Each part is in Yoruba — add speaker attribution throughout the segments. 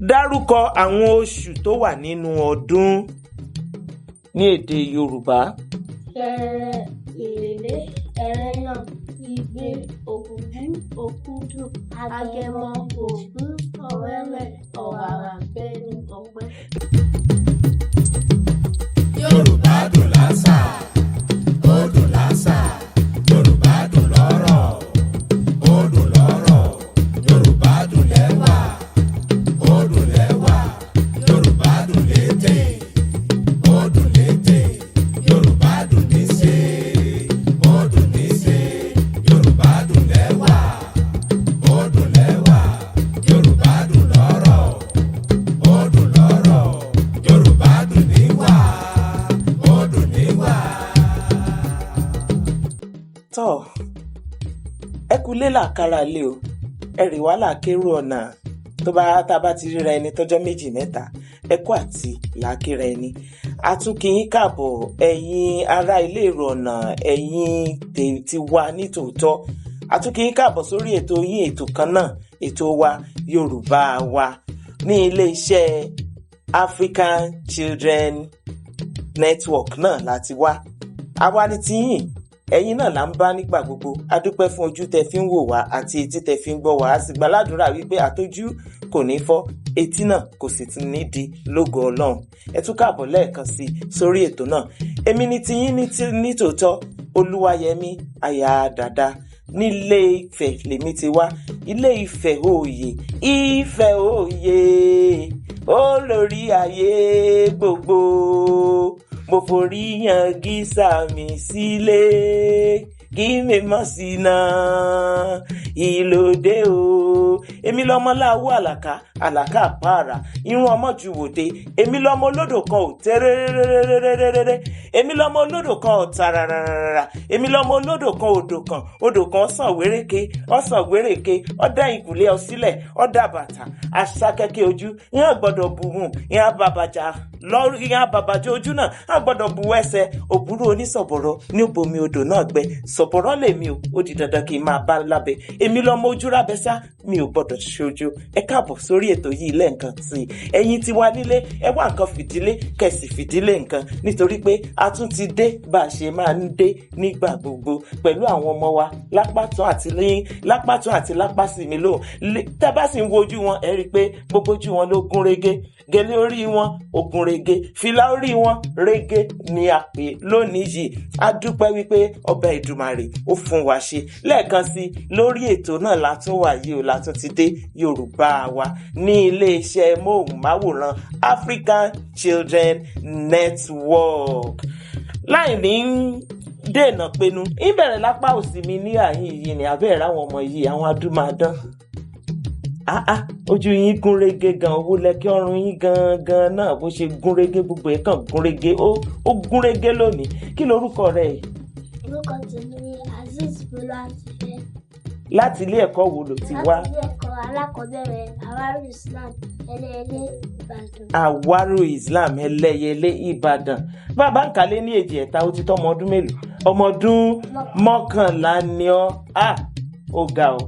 Speaker 1: Dárúkọ àwọn oṣù tó wà nínú ọdún ní èdè Yorùbá.
Speaker 2: Ṣẹẹrẹ, Èrèlé, Ẹrẹ́nà, Igbe, Ògúndú, Òkúdù, Agẹmọ, Ògún, Ọ̀wẹ̀wẹ̀, Ọ̀wàrà, Bélú, Ọ̀pẹ.
Speaker 3: Yorùbá dùn lásà, ó dùn lásà, Yorùbá dùn lọ́rọ̀, ó dùn lọ́rọ̀, Yorùbá dùn lẹ́wà, ó dùn lẹ́wà, Yorùbá dùn létè, ó dùn létè, Yorùbá dùn níṣe, ó dùn níṣe, Yorùbá dùn lẹ́wà, ó dùn lẹ́wà, Yorùbá dùn lọ́rọ̀, ó dùn lọ́rọ̀, Yorùbá dùn níwà, ó dùn níwà.
Speaker 1: Tọ́ ẹ kú lé làkàrà lé o, ẹ rì wá làkérò ọ̀nà tó bá tá a bá ti ríra ẹni tọ́jọ́ méjì mẹ́ta, ẹ kú àti làákìrà ẹni. A tún kí yín káàbọ̀, ẹ̀yin ará ilé èrò ọ̀nà, ẹ̀yin ti wa nítòótọ́. A tún kí yín káàbọ̀ sórí ètò yín, ètò kan náà, ètò wa Yorùbá wa ní ilé-iṣẹ́ African Children Network náà láti wá. Àwa ni tiyín, ẹ̀yin náà là ń bá nígbà gbogbo. A dúpẹ́ fún ojú tẹ fi ń wò wá àti etí tẹ fi ń gbọ́ wá. A sì gbàládùra wípé àtọjú kò ní fọ́, etí náà kò sì tún ní di lógo Ọlọ́run. Ẹ tún káàbọ̀ lẹ́ẹ̀kan sí sórí ètò náà. Èmi ni tiyín ní tòótọ́, Olúwayẹmí aya dàda. Nílé Ifẹ̀ lèmi ti wá, Ilé Ifẹ̀ òye, Ifẹ̀ òye olórí ayé gbogbo. Mo forí yan gísà mi sílé kí mi mọ̀ sí náà ìlòdè o. Èmi lọmọ láwọ àlàká, àlàká àpáàrà irun ọmọ ju wòde. Èmi lọmọ olódò kan ò tẹrẹrẹrẹrẹrẹrẹ, èmi lọmọ olódò kan ò tàràràràrà, èmi lọmọ olódò kan odò kan, odò kan sàn wéréke, ọsàn wéréke, ọdẹ ìkùlé ọsílẹ̀, ọdà bàtà aṣákẹ́kẹ́ ojú ìyẹn gbọ́dọ̀ buhun, ìyẹn bàbàjà lọ́rùn, ìyẹn bàbàjẹ́ ojú náà á gbọ́dọ̀ bu ẹsẹ̀ òbúrú onísọ̀bọ̀rọ̀ ní òbomi odò náà gbẹ. Sọ̀bọ̀rọ̀ lèmi o, ó di dandan kí n máa bá lábẹ́. Èmi lọmọ ojú rábẹ́sá, mi ò gbọ́dọ̀ ṣojo. Ẹ káàbọ̀ sórí ètò yìí lẹ́ẹ̀kan sí i. Ẹ̀yin tí wà nílé, ẹ wá nǹkan fìdílé kẹ̀sì fìdílé nǹkan, nítorí pé a tún ti dé bá a ṣe máa ń dé nígbà gbogbo pẹ̀lú àwọn ọmọ wa lápàtún àti lápàtún àti lápàsì mi lóhùn. Tẹ́ bá sì ń wojú wọn, ẹ rí i pé gbogbo ojú wọn ló gún régé, gèlè orí wọn ó gún régé, fìlà orí wọn régé ni a pè lónìí yìí. A dúpẹ́ wípé ọba Ìdùmarè ó fún wa ṣe lẹ́ẹ̀kan sí lórí ètò náà látún wà yìí o, látún ti dé Yorùbá wa ní iléeṣẹ́ móhùnmáwòrán African Children Network. Láì ní dènà penu, ìbẹ̀rẹ̀ lápá òsì mi ní àyín yìí ni abẹ́rẹ́ àwọn ọmọ yìí, àwọn adúmáadán. Ah, ojú yín gún régé gan, owó lẹ́kẹ́ ọrùn yín gangan náà bó ṣe gún régé, gbogbo ẹ̀ kàn gún régé, ó gún régé lónìí. Kí lorúkọ rẹ yìí?
Speaker 2: Orúkọ tèmi ni Azeez Bólúwatifẹ́.
Speaker 1: Láti ilé ẹ̀kọ́ wo ló ti wá?
Speaker 2: Láti ilé ẹ̀kọ́ alákọ̀ọ́bẹ̀rẹ̀ Àwárù Islam, Ẹlẹ́yẹlé, Ìbàdàn.
Speaker 1: Àwárù Islam, Ẹlẹ́yẹlé, Ìbàdàn. Bàbá ń kàlẹ́ ní èjì ẹ̀ta, ó ti tọ́ ọmọ ọdún mélòó? Ọmọ ọdún 11 ni ọ́. Ah, ó ga o.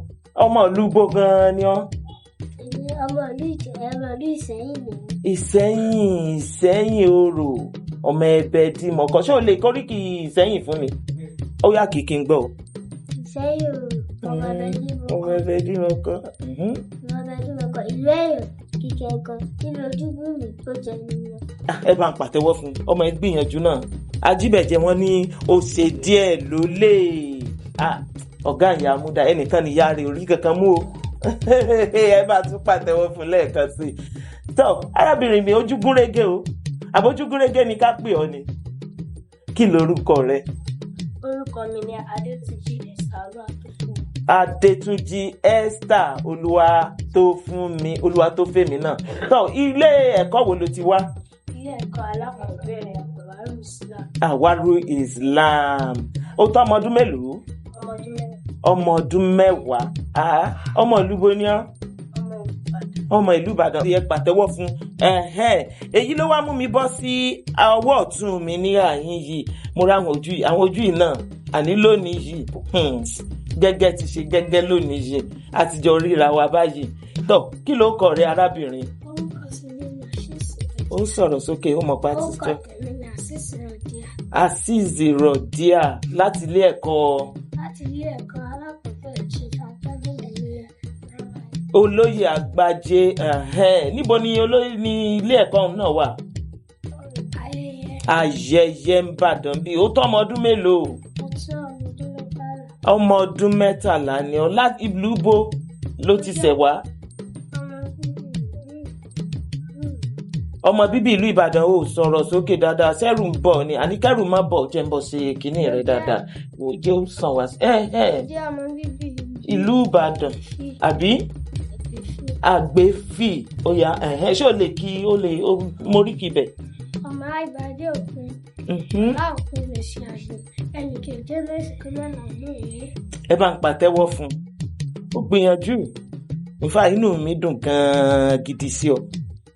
Speaker 1: Ọmọ ìlú gbó gan-an ni ọ́.
Speaker 2: Èmi ọmọ ìlú ọmọ ìlú Ìsẹ́yìn ni mí.
Speaker 1: Ìsẹ́yìn, Ìsẹ́yìn orò, ọmọ ẹbẹ tí mo kọ. Ṣé o lè kóríkì Ìsẹ́yìn fún mi? Ó yá, kìkì ń gbọ́ o.
Speaker 2: Ìsẹ́yìn orò, ọmọ ẹbẹ tí mo
Speaker 1: ọmọ
Speaker 2: kọ.
Speaker 1: ẹbẹ tí mo kọ.
Speaker 2: Ọmọ ẹbẹ tí mo kọ, ìlú Ẹ̀yọ̀ kíkẹ́ gan nínú ojúbù mi tó jẹ nínú.
Speaker 1: Ẹ bá ń pàtẹ́wọ́ fún un, ọmọ ẹ gbìyànjú náà. Ajíbẹ̀jẹ̀ wọn ní ó ṣe díẹ̀ ló lè. Ọ̀gá ìyá amúdá ẹnìkan ní ìyá rẹ̀ orí kankan mú o. Ẹ bá tún pàtẹ́wọ́ fún lẹ́ẹ̀kan sí i. Tọ́ arábìnrin mi, ojú gúnrégé o, àbójú gúnrégé ni ká pè ọ́ ni. Kí lorúkọ rẹ?
Speaker 2: Orúkọ mi ni Adétúnjì Esther Olúwatófúnmi.
Speaker 1: Adétúnjì Esther Olúwa tó fún mi, Olúwa tó fèmí náà. Tọ́ ilé ẹ̀kọ́ wo ló ti wá?
Speaker 2: Ilé ẹ̀kọ́ alákọ̀ọ́bẹ̀rẹ̀ Àwárù Islam.
Speaker 1: Àwárù Islam. Ó tó ọmọ ọdún mélòó?
Speaker 2: Ọmọ ọdún 10.
Speaker 1: Ọmọ ọdún 10. Ọmọ ìlú bo ni ọ́?
Speaker 2: Ọmọ Ìbàdàn.
Speaker 1: Ọmọ ìlú Ìbàdàn. Ẹ pàtẹ́wọ́ fún. Èyí ló wá mú mi bọ́ sí ọwọ́ ọ̀tún mi ní àyín yìí. Mo rá àwọn ojú yìí, àwọn ojú yìí náà àní lónìí yìí, gẹ́gẹ́ ti ṣe gẹ́gẹ́ lónìí yìí, àtijọ́ ríra wa báyìí. Tọ́ kí ló kọ rẹ, arábìnrin?
Speaker 2: Orúkọ
Speaker 1: Ó ń sọ̀rọ̀ sókè, ó mọ̀ pa ti
Speaker 2: Orúkọ
Speaker 1: sọ.
Speaker 2: tèmi ni Azeez Rọ̀díà
Speaker 1: Azeez Rọ̀díà láti ilé ẹ̀kọ́
Speaker 2: láti ilé ẹ̀kọ́ alákọ̀ọ́bẹ̀rẹ̀ ṣe àtọ́jú ìlú
Speaker 1: Olóyè Àgbájé. Ẹ̀hẹ́n. Níbo ni olóyè ní ilé ẹ̀kọ́ ọ̀hún náà wà?
Speaker 2: Ayẹyẹ.
Speaker 1: Ayẹyẹ ń bàdàn bí. Ó tó ọmọ ọdún mélòó?
Speaker 2: Mo tó ọmọ ọdún 13.
Speaker 1: Ọmọ ọdún 13 ni ọ. Láti ìlú bo ló ti ṣẹ̀ wá?
Speaker 2: Ọmọ bíbí ìlú
Speaker 1: Ọmọ bíbí ìlú Ìbàdàn. Ò sọ̀rọ̀ sókè dáadáa, sẹ́rù ń bọ̀ ni. Àní kẹ́rù má bọ̀, jẹ́ ń bọ̀ ṣe kínní rẹ̀ dáadáa. Wò jẹ́ ó sàn wá sí. Ẹ
Speaker 2: Jẹ́ ọmọ bíbí
Speaker 1: ìlú Ìbàdàn àbí
Speaker 2: Àgbẹ̀fì.
Speaker 1: Àgbẹ̀fì. Ó yá, ẹ̀hẹ́n, ṣé o lè kí o lè mórí kí ibẹ̀?
Speaker 2: Ọmọ àgbàdé òpin
Speaker 1: Mhm.
Speaker 2: láòpin lè ṣe àṣẹ ẹnì kejì mẹ́sàn-án mẹ́ta lóye.
Speaker 1: Ẹ bá ń pàtẹ́wọ́ fún un, ó gbìyànjú. Nfa inú mi dùn gan-an gidi sí ọ.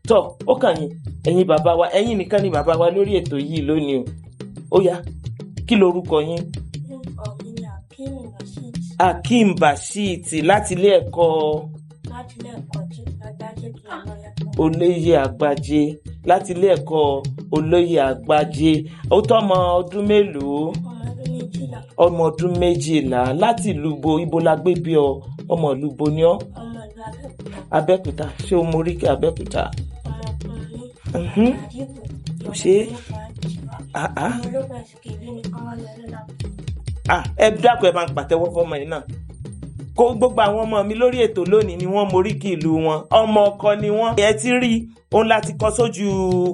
Speaker 1: Tọ ó kàn yín, ẹ̀yin bàbá wa, ẹ̀yin nìkan ni bàbá wa lórí ètò yìí lónìí o. Ó yá, kí lorúkọ yín?
Speaker 2: Orúkọ mi ni Akeem Rasheed.
Speaker 1: Akeem Basheet láti ilé ẹ̀kọ́
Speaker 2: láti ilé ẹ̀kọ́ tí Àgbájé Gírámà.
Speaker 1: Olóyè Àgbájé, láti ilé ẹ̀kọ́ Olóyè Àgbájé. Ó tó ọmọ ọdún mélòó?
Speaker 2: Ọmọ ọdún 12.
Speaker 1: Ọmọ ọdún 12 láti ìlú bo? Ibo la gbé bí ọ? Ọmọ ìlú bo ni ọ?
Speaker 2: Ọmọ ìlú Abẹ́òkúta.
Speaker 1: Abẹ́òkúta. Ṣé o mórí kí Abẹ́òkúta?
Speaker 2: Ọmọkùnrin
Speaker 1: Mhm.
Speaker 2: Àdìgún.
Speaker 1: Ṣé? Ah, ah.
Speaker 2: Ọmọ ológun ẹ̀sìn kejì ni kọ́wọ́ lọ lọ́la.
Speaker 1: Ah, ẹ dákun, ẹ bá ń pàtẹ́wọ́ fọ́mọ yìí náà. Kó gbogbo àwọn ọmọ mi lórí ètò lónìí ni wọ́n mórí kí ìlú wọn, ọmọ ọkọ ni wọ́n. Ẹ ti rí òun láti kọ sójú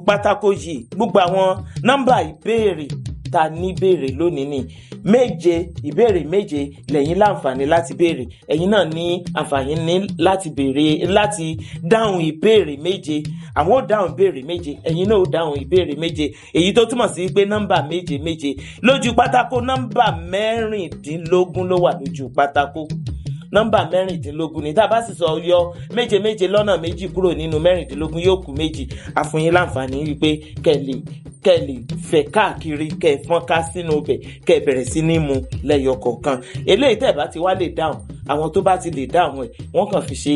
Speaker 1: pátákó yìí. Gbogbo àwọn nọ́mbà ìbéèrè ta ní béèrè lónìí ni méje. Ìbéèrè méje lẹ́yìn láǹfààní láti béèrè. Ẹ̀yin náà ní àǹfààní ní láti béèrè, láti dáhùn ìbéèrè méje. Àwọn ò dáhùn ìbéèrè méje, ẹ̀yin náà ò dáhùn ìbéèrè méje, èyí tó túmọ̀ sí pé nọ́mbà méje méje lójú pátákó. Nọ́mbà 16 ló wà lójú pátákó. Nọ́mbà 16 ni. Tá a bá sì sọ yọ méje méje lọ́nà méjì kúrò nínú 16, yóò kù méjì. Àfúnyín láǹfààní wípé kẹ́ lè fẹ̀ káàkiri, kẹ́ fọ́n ká sínú ibẹ̀, kẹ́ bẹ̀rẹ̀ sí ní mu lẹ́yọ kọ̀ọ̀kan. Eléyìí tẹ́ bá ti wá lè dáhùn, àwọn tó bá ti lè dáhùn ẹ̀, wọ́n kàn fi ṣe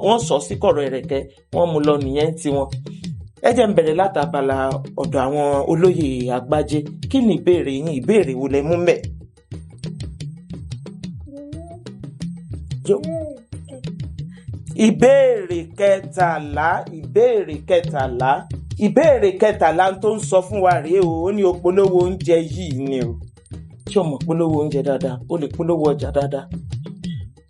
Speaker 1: wọ́n sọ sí kọ̀rọ̀ ẹ̀rẹ̀kẹ́, wọ́n mú lọ nìyẹn tiwọn. Ẹ jẹ́ n bẹ̀rẹ̀ látàbàlà ọ̀dọ̀ àwọn Olóyè Àgbájé. Kí ni ìbéèrè yín? Ìbéèrè wo lẹ mú mẹ́? Ìbéèrè 13. Ìbéèrè 13. Ìbéèrè 13 tó ń sọ fún wa rèé o. Ó ní o polówó oúnjẹ yìí ni o. Ṣé o mọ̀ polówó oúnjẹ dáadáa? O lè polówó ọjà dáadáa?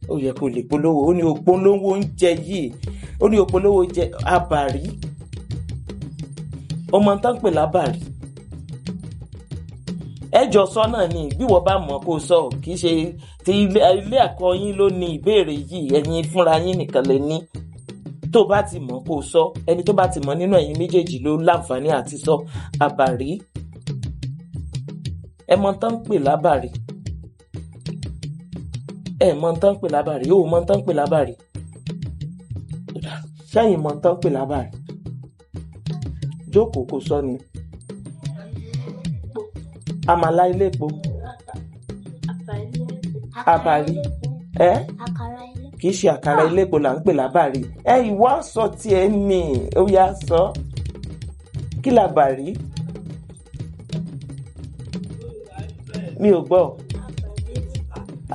Speaker 1: Ó yẹ kó lè polówó. Ó ní o polówó oúnjẹ yìí. Ó ní o polówó oúnjẹ àbàrí. Ọmọ tán pè lábàrí, ẹjọ sọ náà ni. Bí wọ́n bá mọ̀ kó sọ. Kì í ṣe ti ilé ẹ̀kọ́ yín ló ní ìbéèrè yìí, ẹ̀yin fúnra yín nìkan lè ní. Tó bá ti mọ̀ kó sọ. Ẹni tó bá ti mọ̀ nínú ẹ̀yin méjèèjì ló láǹfààní àti sọ. Àbàrí, ẹ mọ̀ tán pè lábàrí? Ẹ mọ̀ tán pè lábàrí? Ó mọ̀ tán pè lábàrí? Sẹ́yìn mọ̀ tán pè lábàrí? Jókòó kó sọ ni. Àmàlà ilépo. Àbàrí ẹ.
Speaker 2: Àkàrà ilé.
Speaker 1: Kì í ṣe àkàrà ilépo là ń pè lábàrí. Ẹ ìwọ sọ tiẹ̀ ní. Ó yá, sọ. Kí làbàrí? Mi ò gbọ́.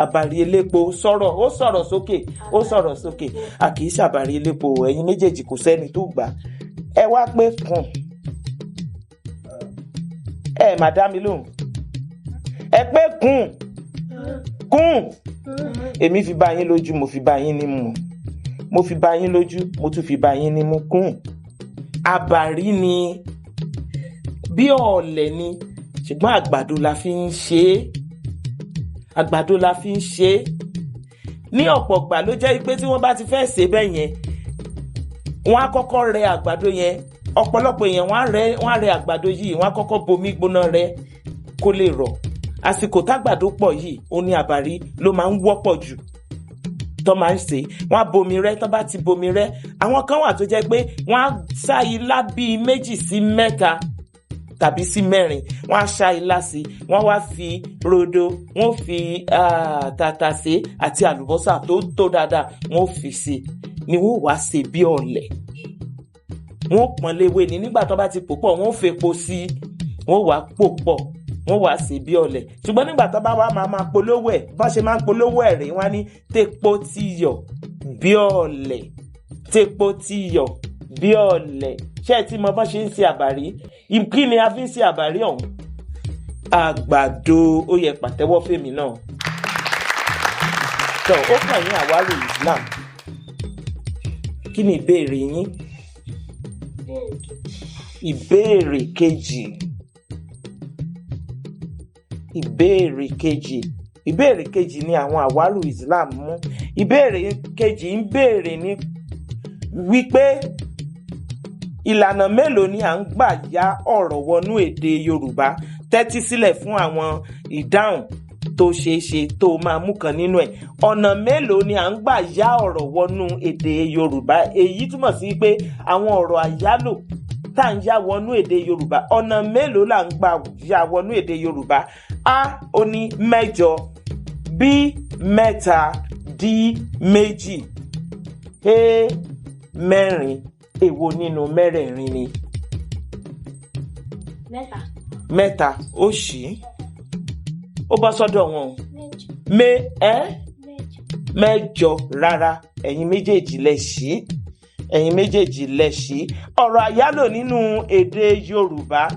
Speaker 1: Àbàrí elépo. Sọ̀rọ̀, ó sọ̀rọ̀ sókè, ó sọ̀rọ̀ sókè. A kì í ṣàbàrí elépo. Ẹ̀yin méjèèjì, kò sẹ́ni tó gbà. Ẹ wá pé kùn. Ẹ má dá mi lóhùn. Ẹ pé kùn kùn. Èmi fi bá yín lójú, mo fi bá yín nímú, mo fi bá yín lójú, mo tún fi bá yín nímú. Kùn àbàrí ni bí ọ̀ọ̀lẹ̀ ni, ṣùgbọ́n àgbàdo la fi ń ṣe é. Àgbàdo la fi ń ṣe é. Ní ọ̀pọ̀ ìgbà ló jẹ́ pé tí wọ́n bá ti fẹ́ ṣe bẹ́ẹ̀ yẹn, wọ́n á kọ́kọ́ rẹ àgbàdo yẹn. Ọ̀pọ̀lọpọ̀ èèyàn, wọ́n á rẹ àgbàdo yìí. Wọ́n á kọ́kọ́ bomi gbóná rẹ kó lè rọ̀. Àsìkò tágbàdo pọ̀ yìí, ó ní àbàrí ló máa ń wọ́pọ̀ jù tó máa ń ṣe. Wọ́n á bomi rẹ. Tó bá ti bomi rẹ, àwọn kan wà tó jẹ́ pé wọ́n á sá ilá bíi méjì sí mẹ́ta tàbí sí mẹ́rin. Wọ́n á ṣá ilá sí, wọ́n wá fi rodo, wọ́n fi tàtàsé àti àlùbọ́sà tó tó dáadáa, wọ́n fi sí ni wọ́n wá ṣe bí ọ̀lẹ̀. Wọ́n ó pọ́n léwé ni. Nígbà tó bá ti pò pọ̀, wọ́n ó fepo sí i, wọ́n wàá pò pọ̀, wọ́n wàá sè bí ọ̀lẹ̀. Ṣùgbọ́n nígbà tó bá wá máa polówó ẹ̀, bá ṣe máa ń polówó ẹ̀ rèé, wọ́n á ní tepo tiyọ̀ bí ọ̀lẹ̀, tepo tiyọ̀ bí ọ̀lẹ̀. Ṣé ẹ ti mọ bá ṣe ń ṣe àbàrí? Kí ni a fi ń ṣe àbàrí ọ̀hún? Àgbàdo. Ó yẹ pàtẹ́wọ́ fèmí náà. Tó ó kàn yín, àwárò Islam, kí ni ìbéèrè yín? Ìbéèrè kejì. Ìbéèrè kejì. Ìbéèrè kejì ni àwọn àwárò Islam mú. Ìbéèrè kejì ń béèrè ní wípé ìlànà mélòó ni à ń gbà yá ọ̀rọ̀ wọnú èdè Yorùbá? Tẹ́tí sílẹ̀ fún àwọn ìdáhùn tó ṣeé ṣe tó máa mú kan nínú ẹ̀. Ọ̀nà mélòó ni à ń gbà yá ọ̀rọ̀ wọnú èdè Yorùbá? Èyí túmọ̀ sí pé àwọn ọ̀rọ̀ àyálò tá à ń yá wọnú èdè Yorùbá, ọ̀nà mélòó là ń gbà yá wọnú èdè Yorùbá? A, ó ní 8, B, 3, D, 2, E, 4. Èwo nínú mẹ́rẹ̀ẹ̀rin ni?
Speaker 2: 3.
Speaker 1: 3. Ó ṣì ó bọ́ sọ́dọ̀ wọn.
Speaker 2: 8.
Speaker 1: 8. Rárá, ẹ̀yin méjèèjì lẹ ṣí, ẹ̀yin méjèèjì lẹ ṣí. Ọ̀rọ̀ àyálò nínú èdè Yorùbá,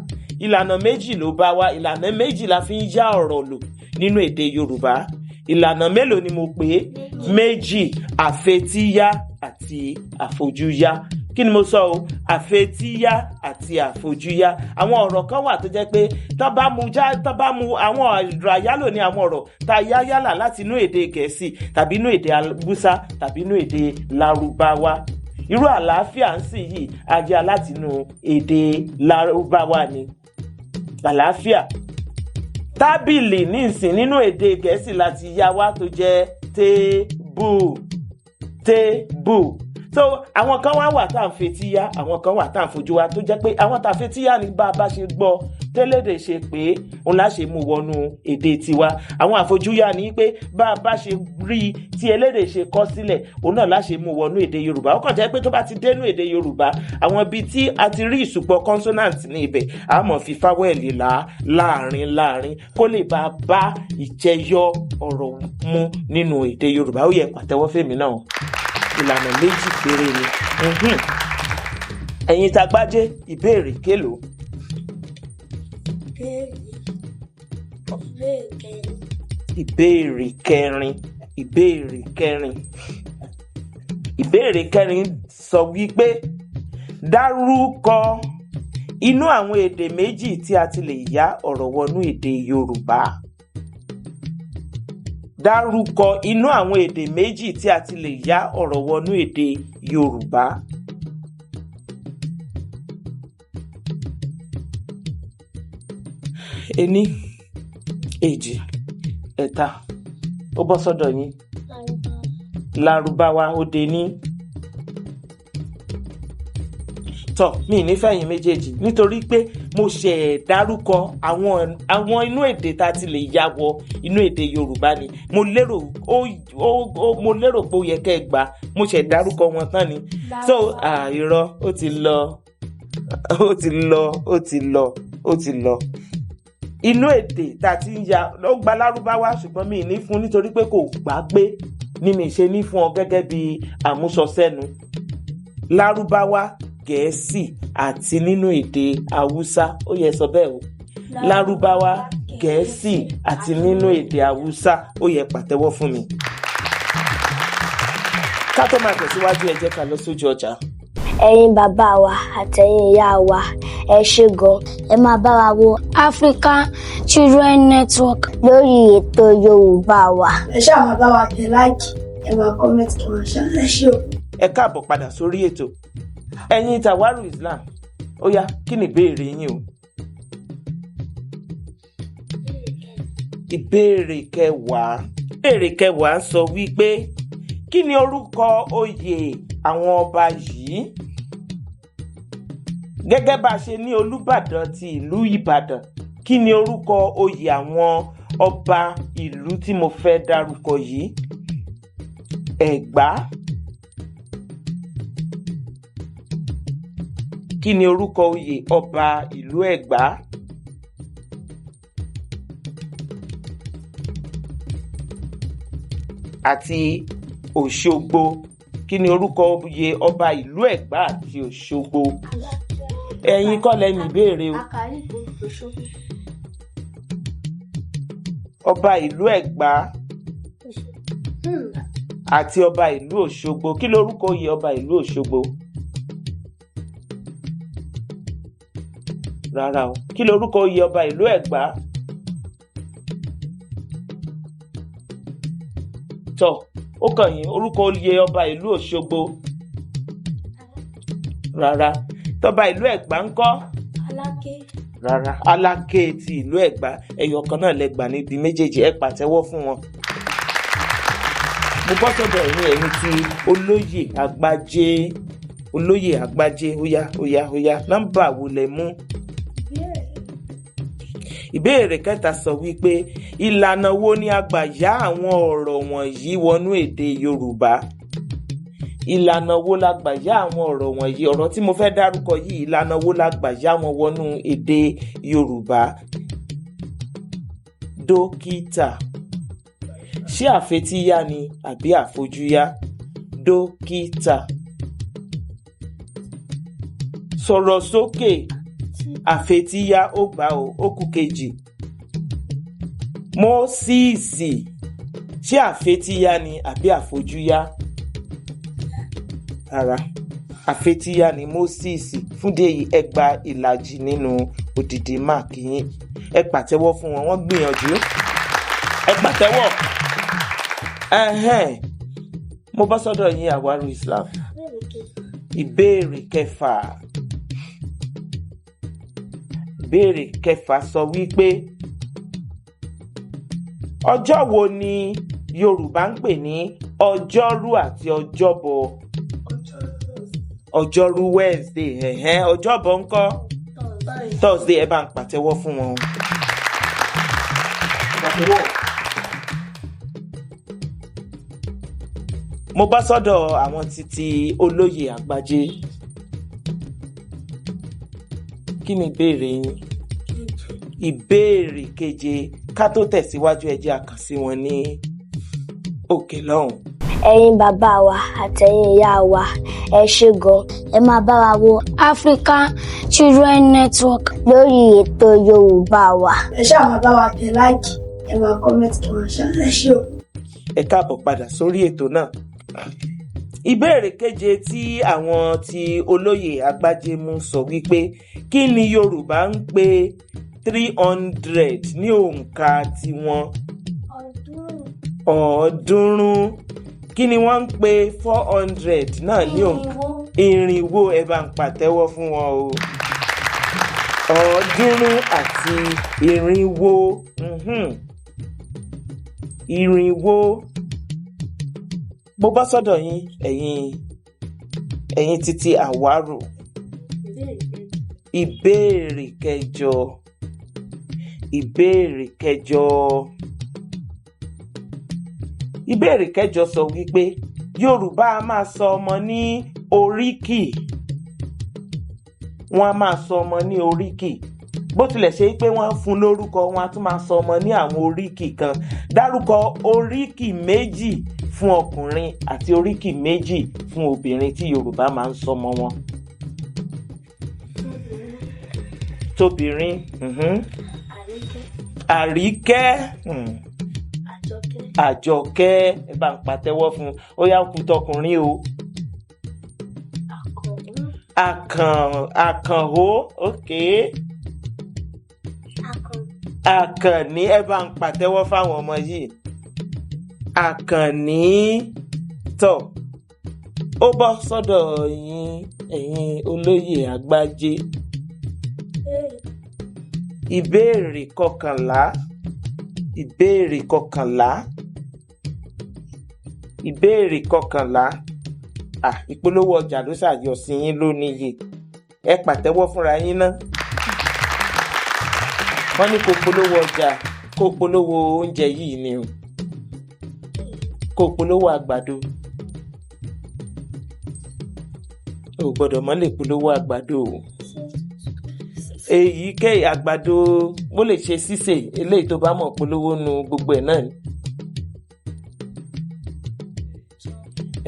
Speaker 1: ìlànà méjì ló bá wa. Ìlànà méjì la fi ń yá ọ̀rọ̀ lò nínú èdè Yorùbá. Ìlànà mélòó ni mo pè é? 2. Àfetíyá àti àfojúyá. Kí ni mo sọ o? Àfetíyá àti àfojúyá. Àwọn ọ̀rọ̀ kan wà tó jẹ́ pé tán bá mu já, tán bá mu àwọn ọ̀rọ̀ àyálò ní àwọn ọ̀rọ̀ tá a yá yálà láti inú èdè Gẹ̀ẹ́sì tàbí inú èdè Haúsá tàbí inú èdè Lárúbáwá. Irú àlàáfíà ń sìn yìí, a yá láti inú èdè Lárúbáwá ni àlàáfíà. Tábìlì ní ìsìn, nínú èdè Gẹ̀ẹ́sì láti yá wá, tó jẹ́ table, table. So àwọn kan wá wà tá à ń fetí yá, àwọn kan wà tá à ń fojú wá, tó jẹ́ pé àwọn tá a fetí yá ni bá a bá ṣe gbọ́ tẹ́lẹ̀dẹ̀ ṣe pé òun lá ṣe mú wọnú èdè tiwa. Àwọn àfojúyá ni pé bá a bá ṣe rí i tí elédè ṣe kọ sílẹ̀, òun náà lá ṣe mú wọnú èdè Yorùbá. Ó kàn jẹ́ pé tó bá ti dénú èdè Yorùbá, àwọn ibi tí a ti rí ìsùpọ̀ consonant ní ibẹ̀, a mọ̀ fi fáwẹ́lì là láàrin láàrin kó lè bá a bá ìjẹyọ ọ̀rọ̀ mu nínú èdè Yorùbá. Ó yẹ pàtẹ́wọ́ fèmí náà. Ìlànà méjì péré ni. Ẹ̀yin tá gbájé, ìbéèrè kélòó?
Speaker 2: Ìbéèrè kẹrin.
Speaker 1: Ìbéèrè kẹrin. Ìbéèrè kẹrin. Ìbéèrè kẹrin sọ wípé dárúkọ inú àwọn èdè méjì tí a ti lè yá ọ̀rọ̀ wọnú èdè Yorùbá. Dárúkọ inú àwọn èdè méjì tí a ti lè yá ọ̀rọ̀ wọnú èdè Yorùbá. Ení, èjì, ẹ̀ta. Ó bọ́ sọ́dọ̀ yín.
Speaker 2: Lárúbáwá.
Speaker 1: Lárúbáwá, ó dé ní. Tọ́ mi nífẹ̀ẹ́ yín méjèèjì nítorí pé mo ṣe dárúkọ àwọn inú èdè tá a ti lè ya wọ inú èdè Yorùbá ni. Mo lérò ó ó ó mo lérò pé ó yẹ kẹ́ ẹ gbà. Mo ṣe dárúkọ wọn tán ni. So irọ́, ó ti lọ, ó ti lọ, ó ti lọ, ó ti lọ. Inú èdè tá a ti ń ya ó gba Lárúbáwá, ṣùgbọ́n mi ní fún nítorí pé kò gbà pé ni mi ṣe ní fún ọ gẹ́gẹ́ bí àmúsọsẹ́nu. Lárúbáwá, Gẹ̀ẹ́sì àti nínú èdè Haúsá. Ó yẹ sọ bẹ́ẹ̀ o. Lárúbáwá, Gẹ̀ẹ́sì àti nínú èdè Haúsá. Ó yẹ pàtẹ́wọ́ fún mi. Ká tó máa tẹ̀síwájú, ẹ jẹ́ ká lọ sójú ọjà.
Speaker 2: Ẹ̀yin bàbá wa àtẹ̀yin ìyá wa, ẹ ṣé gan. Ẹ máa bá wa wo
Speaker 4: African Children Network
Speaker 2: lórí ètò Yorùbá wa.
Speaker 5: Ẹ ṣáà máa bá wa tẹ like, ẹ máa comment, kí wọ́n ṣe ẹ ṣé o.
Speaker 1: Ẹ káàbọ̀ padà sórí ètò. Ẹ̀yin Tàwárù Islam, ó yá, kí ni ìbéèrè yín o? Ìbéèrè kẹwàá. Ìbéèrè kẹwàá ń sọ wípé kí ni orúkọ oyè àwọn ọba yìí? Gẹ́gẹ́ bá a ṣe ní Olúbàdàn ti ìlú Ìbàdàn, kí ni orúkọ oyè àwọn ọba ìlú tí mo fẹ́ dárúkọ yìí? Ẹ̀gbá, Kí ni orúkọ oyè ọba ìlú Ẹ̀gbá? Àti Òṣogbo. Kí ni orúkọ oyè ọba ìlú Ẹ̀gbá àti Òṣogbo? Ẹ̀yin kọ́ lẹ ní ìbéèrè o.
Speaker 2: Àkàrígbò Òṣogbo.
Speaker 1: Ọba ìlú Ẹ̀gbá
Speaker 2: Hmm.
Speaker 1: àti ọba ìlú Òṣogbo. Kí lorúkọ oyè ọba ìlú Òṣogbo? Rárá o. Kí lorúkọ oyè ọba ìlú Ẹ̀gbá? Tọ́, ó kàn yín, orúkọ oyè ọba ìlú Òṣogbo. Rárá. Tọba ìlú Ẹ̀gbá ńkọ́?
Speaker 5: Aláké.
Speaker 1: Rárá. Aláké ti ìlú Ẹ̀gbá. Ẹyọ kan náà lẹ gbà níbi méjèèjì, ẹ pàtẹ́wọ́ fún wọn. Mo bọ́ sọ́dọ̀ ẹ̀yin ti olóyè Àgbájé. Olóyè Àgbájé, óyá óyá óyá, nọ́mbà wo lẹ mú? Ìbéèrè kẹta sọ wípé ìlànà wo ni a gbà yá àwọn ọ̀rọ̀ wọ̀nyí wọnú èdè Yorùbá? Ìlànà wo la gbà yá àwọn ọ̀rọ̀ wọ̀nyí? Ọ̀rọ̀ tí mo fẹ́ dárúkọ yìí, ìlànà wo la gbà yá wọn wọnú èdè Yorùbá? Dókítà. Ṣé àfetíyá ni àbí àfojúyá? Dókítà. Sọ̀rọ̀ sókè. Àfetíyá, ó gbà ó, ó kù kejì. Mósíìsì. Ṣé àfetíyá ni àbí àfojúyá? Rárá, àfetíyá ni Mósíìsì. Fúndé yìí, ẹ gba ìlàjì nínú odidi máàkì yín. Ẹ pàtẹ́wọ́ fún wọn, wọ́n gbìyànjú. Ẹ pàtẹ́wọ́. Ẹhẹ́n. Mo bọ́ sọ́dọ̀ yín, Àwárò Islam. Ìbéèrè kẹfà. Ìbéèrè kẹfà sọ wípé ọjọ́ wo ni Yorùbá ń pè ní ọjọ́rú àti ọjọ́bọ̀? Ọjọ́rú Wednesday, ẹ̀hẹ́n, ọjọ́bọ̀ ńkọ́? Thursday. Ẹ bá ń pàtẹ́wọ́ fún wọn. Mo bá sọ́dọ̀ àwọn títí olóyè Àgbájé. Kí ni ìbéèrè yín? Ìbéèrè keje. Ká tó tẹ̀síwájú, ẹ jẹ́ a kàn sí wọn ní òkè lọ́hùn.
Speaker 2: Ẹ̀yin bàbá wa àtẹ̀yin ìyá wa, ẹ ṣé gan. Ẹ máa bá wa wo
Speaker 4: African Children Network.
Speaker 2: Lórí ètò Yorùbá wa.
Speaker 5: Ẹ ṣáà máa bá wa tẹ like, ẹ máa comment, kí wọ́n ṣe. Ẹ ṣé o.
Speaker 1: Ẹ káàbọ̀ padà sórí ètò náà. Ìbéèrè keje tí àwọn ti olóyè Àgbájé mú sọ wípé kí ni Yorùbá ń pè 300 ní òǹkà tiwọn? 300. Kí ni wọ́n ń pè 400 náà ní òǹkà? 400. Ẹ bá ń pàtẹ́wọ́ fún wọn o. 300. 400. Mo bá sọ́dọ̀ yín, ẹ̀yin títí Àwárò. Ìbéèrè kẹjọ. Ìbéèrè kẹjọ. Ìbéèrè kẹjọ sọ wípé Yorùbá a máa sọ ọmọ ní oríkì. Wọ́n a máa sọ ọmọ ní oríkì. Bó tilẹ̀ ṣe pé wọ́n fún lórúkọ, wọ́n á tún máa sọ ọmọ ní àwọn oríkì kan. Dárúkọ oríkì méjì fún ọkùnrin àti oríkì méjì fún obìnrin tí Yorùbá máa ń sọmọ wọn. Tóbìnrin. Àríkẹ́. Àjọkẹ́. Ẹ bá ń pàtẹ́wọ́ fún un. Ó yá, kú tọkùnrin o. Àkànhó, ok. Àkànní. Ẹ bá ń pàtẹ́wọ́ fáwọn ọmọ yìí. Àkànní. Tọ̀, ó bọ́ sọ́dọ̀ yín, ẹ̀yin olóyè Àgbájé. Ìbéèrè kọkànlá. Ìbéèrè kọkànlá. Ìbéèrè kọkànlá. À, ìpolówó ọjà ló ṣàyọ sí yín lónìí yìí. Ẹ pàtẹ́wọ́ fúnra yín ná. Wọ́n ní kó polówó ọjà, kó polówó oúnjẹ yìí ni o. Kó polówó àgbàdo. O gbọ́dọ̀ mọ́ lè polówó àgbàdo o. Èyíkéyìí àgbàdo bó lè ṣe sísè, eléyìí tó bá mọ̀ polówó nu gbogbo ẹ̀ náà ni.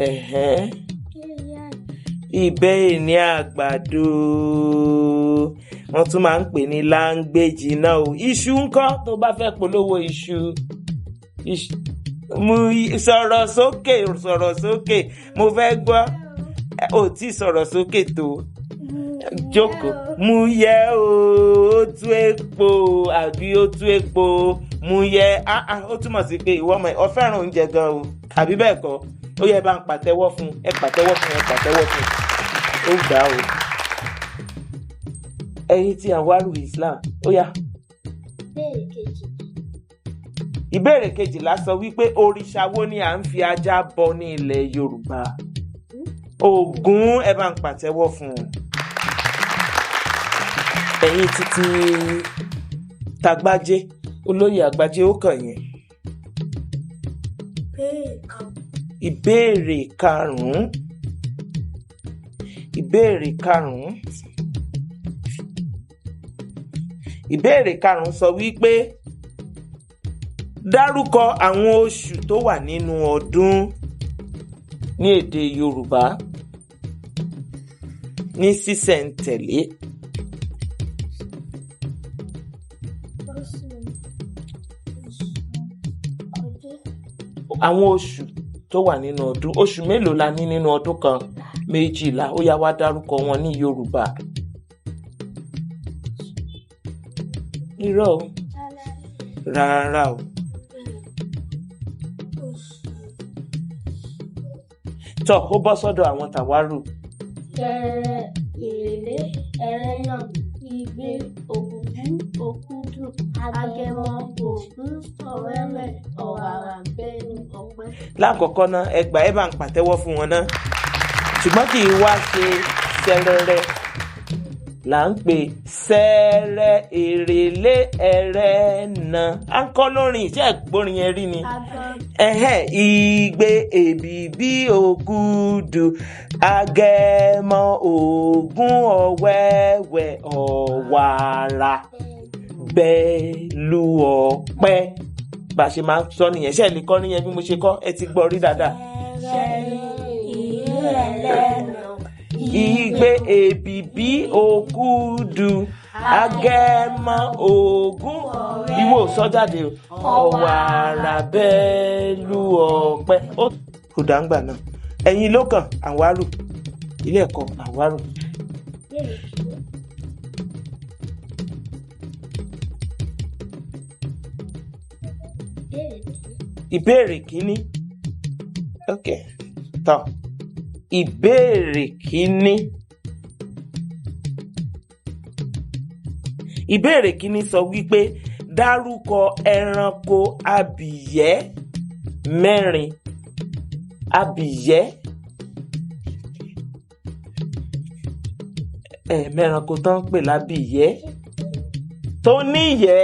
Speaker 1: Ẹ̀hẹ́n. Ìbéèrè ní àgbàdo wọ́n tún máa ń pè ní láńgbéjì náà o. Iṣu ńkọ́? Tó bá fẹ́ polówó iṣu, mo sọ̀rọ̀ sókè, sọ̀rọ̀ sókè, mo fẹ́ gbọ́. Ò tí sọ̀rọ̀ sókè tó, jókòó. Mú yẹ o, ó tú epo àbí ó tú epo mú yẹ. Ó túmọ̀ sí pé ìwọ ọmọ ẹ fẹ́ràn oúnjẹ gan o, àbí bẹ́ẹ̀ kọ́? Ó yẹ bá ń pàtẹ́wọ́ fún ẹ, pàtẹ́wọ́ fún ẹ, pàtẹ́wọ́ fún. Ó gbà o. Ẹ̀yin tí Anwarul Islam, ó yá.
Speaker 2: Ìbéèrè kejì.
Speaker 1: Ìbéèrè kejìlá sọ wípé òrìṣà wo ni à ń fi ajá bọ ní ilẹ̀ Yorùbá? Ògún. Ẹ bá ń pàtẹ́wọ́ fún un. Ẹ̀yin títí Tagbájé, olóyè Àgbájé, ó kàn yín.
Speaker 5: Ìbéèrè kan.
Speaker 1: Ìbéèrè karùn-ún. Ìbéèrè karùn-ún. Ìbéèrè karùn-ún sọ wípé dárúkọ àwọn oṣù tó wà nínú ọdún ní èdè Yorùbá ní sísẹ̀ntẹ̀lé.
Speaker 2: Oṣù oṣù ọdún.
Speaker 1: Àwọn oṣù tó wà nínú ọdún. Oṣù mélòó la ní nínú ọdún kan? 12. Ó yá, wá dárúkọ wọn ní Yorùbá. Irọ́ o. Rárá o.
Speaker 2: Oṣù.
Speaker 1: Tọ́ ó bọ́ sọ́dọ̀ àwọn Tàwárù.
Speaker 2: Ṣẹẹrẹ, Èrèlé, Ẹrẹ́nà, Igbe, Ògúngún, Òkúdù, Agẹmọ, Ògún, Ọ̀wẹ́wẹ́, Ọ̀wàrà, Bélú, Ọ̀pẹ.
Speaker 1: Lákọ̀ọ́kọ́ náà, ẹ gbà, ẹ bá ń pàtẹ́wọ́ fún wọn náà. Ṣùgbọ́n kì í wá ṣe ṣẹrẹrẹ là ń pè ṣẹrẹ, Èrèlé, Ẹrẹ́nà. À ń kọ́ lórin iṣẹ́ ìgbórin yẹn rí ni. Ẹ̀hẹ́n, Igbe, Èbìbí, Ògúdù, Agẹmọ, Ògún, Ọ̀wẹ́wẹ́, Ọ̀wàrà, Bélú, Ọ̀pẹ. Bá a ṣe máa ń sọ nìyẹn. Ṣé ẹ lè kọ́ nìyẹn bí mo ṣe kọ́? Ẹ ti gbọ́ rí dáadáa. Igbe, Èbìbí, Ògúdù, Agẹmọ, Ògún, ìwọ ò sọ jáde o, Ọ̀wàrà, Bélú, Ọ̀pẹ. Ó kò dáńgbà náà. Ẹ̀yin ló kàn, Àwárù, ilé ẹ̀kọ́ Àwárù. Ìbéèrè kínní. Ok, tán. Ìbéèrè kínní. Ìbéèrè kínní sọ wípé dárúkọ ẹranko abìyẹ́ mẹ́rin. Abìyẹ́. Ẹ mẹ́ranko tó ń pè lábìyẹ́. Tó níyẹ́,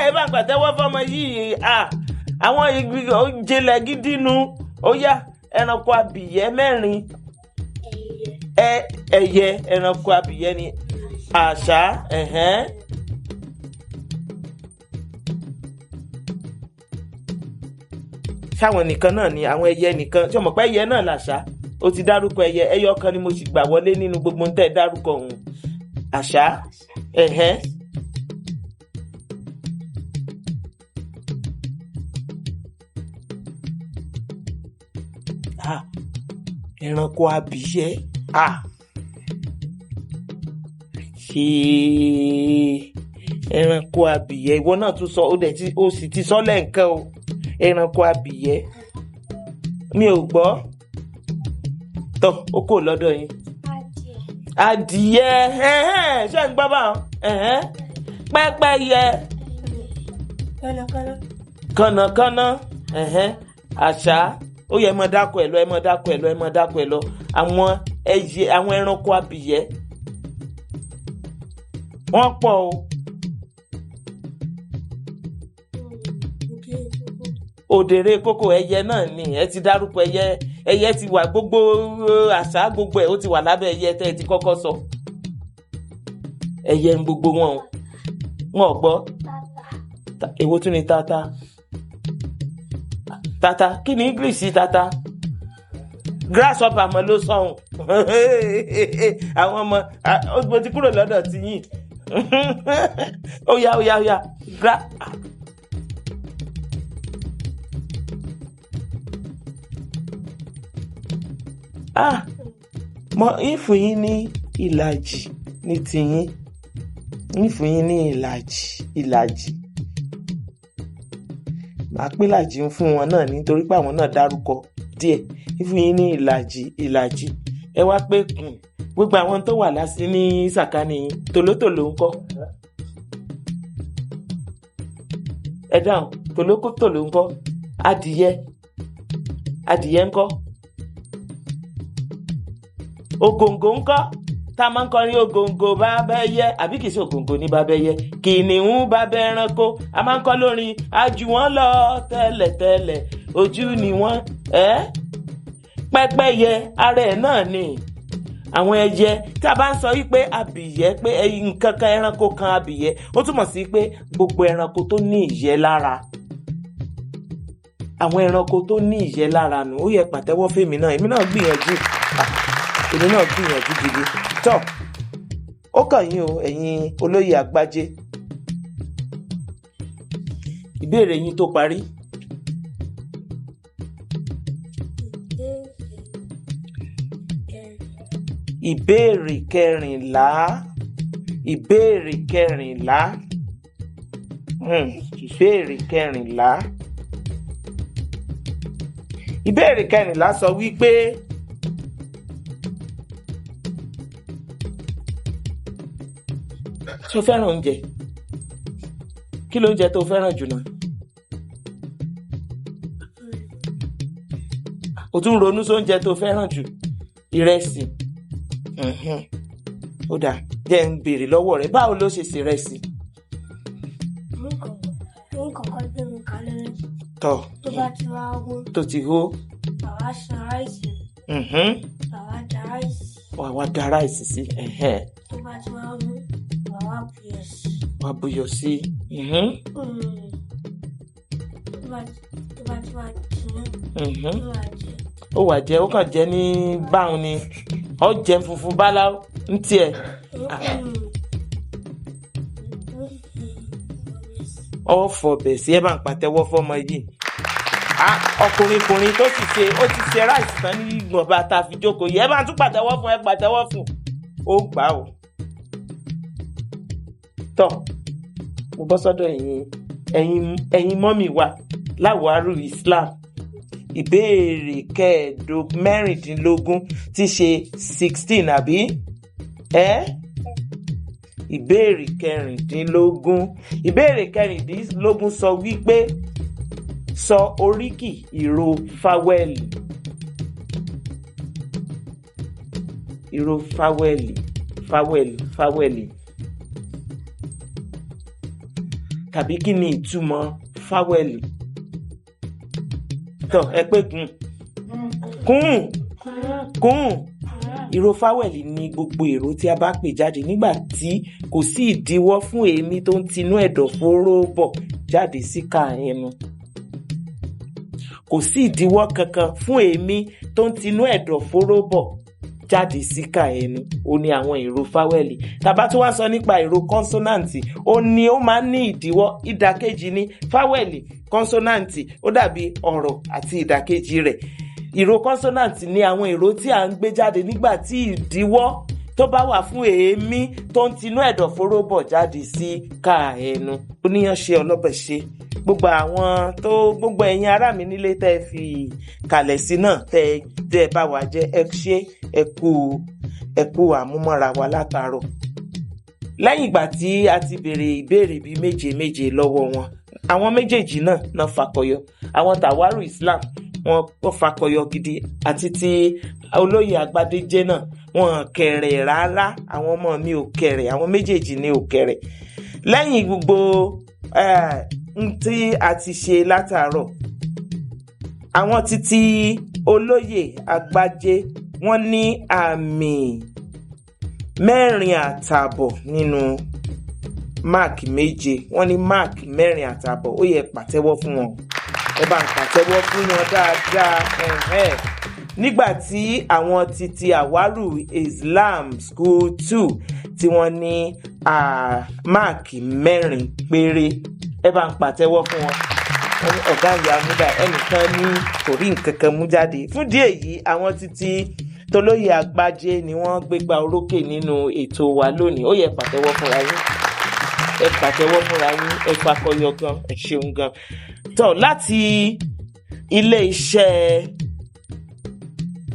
Speaker 1: ẹ bá pàtẹ́wọ́ fọmọ yìí. Àwọn ìjìnlẹ̀ gidi nu. Ó yá, ẹranko abìyẹ́ mẹ́rin. Ẹyẹ ẹranko abìyẹ́ ni àṣá. Ẹ̀hẹ́n. Ṣáwọn nìkan náà ni àwọn ẹyẹ nìkan tí o mọ̀ pé ẹyẹ náà làṣá? Ó ti dárúkọ ẹyẹ, ẹyọ kan ni mo sì gbà wọlé nínú gbogbo ohun tẹ́ ẹ dárúkọ ọ̀hún. Àṣá. Ẹ̀hẹ́n. Ẹranko abìyẹ́. Ṣe ẹranko abìyẹ́ ìwọ náà tún sọ, ó dẹ̀ tí ó sì ti sọ lẹ́ǹkan o. Ẹranko abìyẹ́, mi ò gbọ́. Tọ́ ó kò lọ́dọ̀ yín. Adìyẹ. Ẹ̀hẹ́n, ṣé ń gbọ́ báwọn? Ẹ̀hẹ́n. Pẹ́pẹ́yẹ.
Speaker 5: Kànnàkànnà.
Speaker 1: Kànnàkànnà. Ẹ̀hẹ́n. Àṣá. Ó yẹ, ẹ mọ dákọ ẹ lọ, ẹ mọ dákọ ẹ lọ, ẹ mọ dákọ ẹ lọ. Àwọn ẹyẹ, àwọn ẹranko abìyẹ́ wọ́n pọ̀ o. Òdèrè kókó, ẹyẹ náà ni ẹ ti dárúkọ ẹyẹ. Ẹyẹ ti wà, gbogbo àṣà gbogbo ẹ̀ ó ti wà lábẹ́ ẹyẹ tẹ́ ẹ ti kọ́kọ́ sọ. Ẹyẹ ń gbogbo wọn o. Wọn ò gbọ́. Èwo tún ni tata? Tata, kí ni English tata? Grasshopper mọ ló sọhùn. Àwọn ọmọ mo ti kúrò lọ́dọ̀ tí yín. Ó yá, ó yá, ó yá. Ah, mo ń fún yín ní ìlàjì ní tiyín. Ń fún yín ní ìlàjì, ìlàjì. Màá pín ìlàjì ń fún wọn náà nítorí pé àwọn náà dárúkọ díẹ̀. Ń fún yín ní ìlàjì, ìlàjì. Ẹ wá pé gbogbo àwọn tó wà lásì ní sàkání yín, tòlótòló ńkọ́? Ẹ dáhùn, tòlótòló ńkọ́? Adìyẹ, adìyẹ ńkọ́? Ògòǹgò ńkọ́? Tá a máa ń kọrin ògòǹgò bàbá ẹyẹ, àbí kìí ṣe ògòǹgò ní bàbá ẹyẹ, kìnìún bàbá ẹranko. A máa ń kọ lórin ajù wọ́n lọ tẹ́lẹ̀tẹ́lẹ̀, ojú ni wọ́n ẹ́. Pẹ́pẹ́yẹ ara ẹ̀ náà ni àwọn ẹyẹ. Tí a bá ń sọ wípé abìyẹ́, pé nǹkan kan ẹranko kan abìyẹ́, ó túmọ̀ sí pé gbogbo ẹranko tó ní ìyẹ́ lára, àwọn ẹranko tó ní ìyẹ́ lára nù. Ó yẹ pàtẹ́wọ́ fèmí náà, èmi náà gbìyànjú. Èmi náà gbìyànjú gidi. Tọ́, ó kàn yín o, ẹ̀yin olóyè àgbájé. Ìbéèrè yín tó parí. Ìbéèrè kẹrìnlá. Ìbéèrè kẹrìnlá. Ìbéèrè kẹrìnlá. Ìbéèrè kẹrìnlá sọ wípé ṣé o fẹ́ràn oúnjẹ? Kí lóúnjẹ tó fẹ́ràn jù náà? O tún ronú sóúnjẹ tó fẹ́ràn jù. Ìrẹsì. Ó dáa, jẹ́ ń béèrè lọ́wọ́ rẹ, báwo ló ṣe ṣèrẹsì?
Speaker 5: Mo kọ́kọ́ gbé mi kalẹ̀.
Speaker 1: Tọ́.
Speaker 5: Tó bá ti wá hó.
Speaker 1: Tó ti hó.
Speaker 5: Bàbá san ráìsì. Bàbá da ráìsì.
Speaker 1: Wà wá da ráìsì sí.
Speaker 5: Tó bá ti wá hó, bàbá buyọ̀ sí.
Speaker 1: Wà buyọ̀ sí.
Speaker 5: Tó bá ti wá jiná, ó wà jẹ.
Speaker 1: Ó wà jẹ, ó kàn jẹ ní báwọn ni. Ó jẹ funfun báláú ń tiẹ̀. Ó fọbẹ̀ sí, ẹ bá ń pàtẹ́wọ́ fọ́mọ yìí. Ọkùnrinkùnrin tó sì ṣe, ó ti ṣe ráìsì tán ní ìgbọ̀nba tá a fi jókòó yìí. Ẹ bá ń tún pàtẹ́wọ́ fún, ẹ pàtẹ́wọ́ fún. Ó gbà ó. Tọ́, mo bọ́ sọ́dọ̀ ẹ̀yin mọ́mì wa láwàárù Islam. Ìbéèrè mẹ́rìndínlógún tí ṣe 16 àbí? Ìbéèrè kẹrìndínlógún. Ìbéèrè kẹrìndínlógún sọ wípé sọ oríkì ìró fáwẹ́lì. Ìró fáwẹ́lì, fáwẹ́lì, fáwẹ́lì. Tàbí kí ni ìtumọ̀ fáwẹ́lì? Tọ́, ẹ pé gùn. Kùn. Kùn. Ìró fáwẹ́lì ni gbogbo ìró tí a bá pè jáde nígbà tí kò sí ìdíwọ́ fún èémí tó ń tinú ẹ̀dọ̀fóró bọ̀ jáde síkà ẹnu. Kò sí ìdíwọ́ kankan fún èémí tó ń tinú ẹ̀dọ̀fóró bọ̀ jáde síkà ẹnu. Ó ní àwọn ìró fáwẹ́lì. Tàbá tó wá sọ nípa ìró kọ́nsọ́nàǹtì, ó ní ó máa ń ní ìdíwọ́. Ìdàkejì ní fáwẹ́lì, kọ́nsọ́nàǹtì, ó dàbí ọ̀rọ̀ àti ìdàkejì rẹ̀. Ìró kọ́nsọ́nàǹtì ni àwọn ìró tí à ń gbé jáde nígbà tí ìdíwọ́ tó bá wà fún èémí tó ń tinú ẹ̀dọ̀fóró bọ̀ jáde sí ká ẹnu. Oníyàn ṣe, ọlọ́bẹ̀ ṣe. Gbogbo àwọn tó gbogbo ẹ̀yin ará mi nílé tẹ́ ẹ fi kalẹ̀ sí náà, tẹ́ ẹ bá wa jẹ́, ẹ ṣé, ẹ kú àmúmọ́ra wa látàárọ̀. Lẹ́yìn ìgbà tí a ti béèrè ìbéèrè bíi méje méje lọ́wọ́ wọn, àwọn méjèèjì náà fakọyọ. Àwọn tàwárù Islam wọ́n fakọyọ gidi, àti ti olóyè Àgbàdéjé náà wọ́n kẹ̀rẹ̀ rárá. Àwọn ọmọ mi ò kẹ̀rẹ̀, àwọn méjèèjì ni ò kẹ̀rẹ̀. Lẹ́yìn gbogbo n tí a ti ṣe látàárọ̀, àwọn títí Olóyè Agbájé, wọ́n ní àmì 4.5 nínú máàkì 7. Wọ́n ní máàkì 4.5. Ó yẹ pàtẹ́wọ́ fún wọn, ẹ bá ń pàtẹ́wọ́ fún wọn dáadáa. Ẹ̀hẹ́n. Nígbà tí àwọn titi Àwárù Islam School 2 tí wọ́n ní máàkì 4 péré, ẹ bá ń pàtẹ́wọ́ fún wọn. Wọ́n ní ọ̀gá ìyá múdà, ẹnìkan ní kò rí nǹkan kan mú jáde. Fún díẹ̀ yìí, àwọn titi tolóyè Àgbájé ni wọ́n gbégbá orókè nínú ètò wa lónìí. Ó yẹ pàtẹ́wọ́ fúnra yín, ẹ pàtẹ́wọ́ fúnra yín, ẹ fakọyọ gan, ẹ ṣeun gan. Tó láti ilé iṣẹ́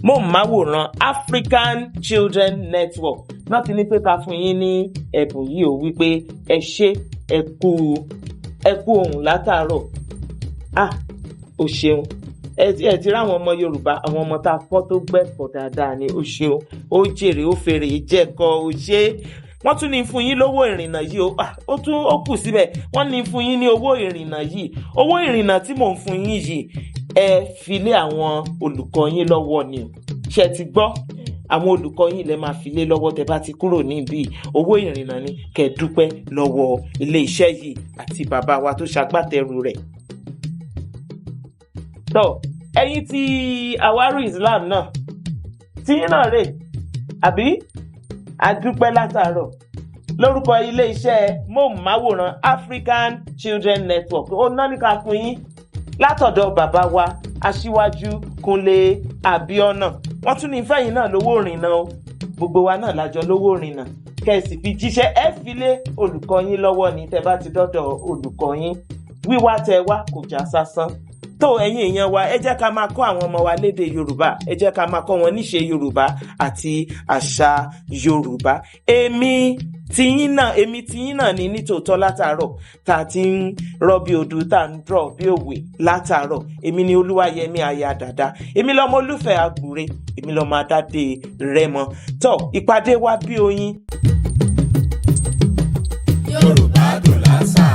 Speaker 1: móhùnmáwòrán African Children Network náà ti ní pé ká fún yín ní ẹ̀bùn yìí ó, wípé ẹ ṣé, ẹ kú ohùn látàárọ̀. Ah, o ṣeun. Ẹ ti ráwọn ọmọ Yorùbá, àwọn ọmọ tá a kọ́ tó gbẹ̀kọ́ dáadáa ni. O ṣeun, ó jèrè, ó fèrè jẹ́kọ̀, ó ṣe. Wọ́n tún ní fún yín lówó ìrìnnà yìí o. Ah, ó tún ó kù síbẹ̀. Wọ́n ní fún yín ní owó ìrìnnà yìí. Owó ìrìnnà tí mò ń fún yín yìí, ẹ fi lé àwọn olùkọ́ yín lọ́wọ́ ni o. Ṣe ti gbọ́? Àwọn olùkọ́ yín lẹ máa fi lé lọ́wọ́ tẹ́ bá ti kúrò níbí. Owó ìrìnnà ni kẹ́ ẹ dúpẹ́ lọ́wọ́ ilé iṣẹ́ yìí àti bàbá wa tó ṣagbátẹrù rẹ̀. Tó ẹ̀yin tí Àwárù Islam náà, tí yín náà rè àbí, adúpẹ́ látàárọ̀ lórúkọ ilé-iṣẹ́ móhùnmáwòrán African Children Network. Ó ná ní ká fún yín látọ̀dọ̀ bàbá wa Aṣíwájú Kúnlé Abíọ́nà. Wọ́n tún ní fẹ́yìn náà lówó ìrìnnà o. Gbogbo wa náà lájọ lówó ìrìnnà, kẹ́ ẹ sì fi jíṣẹ́. Ẹ fi lé olùkọ́ yín lọ́wọ́ ní tẹ́ bá ti dọ́dọ̀ olùkọ́ yín. Wíwá tẹ wá kò já sásán. Tó ẹ̀yin èèyàn wa, ẹ jẹ́ ká máa kọ́ àwọn ọmọ wa lédè Yorùbá, ẹ jẹ́ ká máa kọ́ wọn níṣe Yorùbá àti àṣà Yorùbá. Èmi tiyín náà ní nítòótọ́ látàárọ̀ tá a ti ń rọ́ bí odù, tá a ń rọ̀ bí òwe látàárọ̀. Èmi ni Olúwayẹmí aya dàda, èmi lọmọ olúfẹ́ àgbúre, èmi lọmọ adádé Rẹ́mọ. Tó ìpàdé wa bí oyin.
Speaker 3: Yorùbá dùn lásà.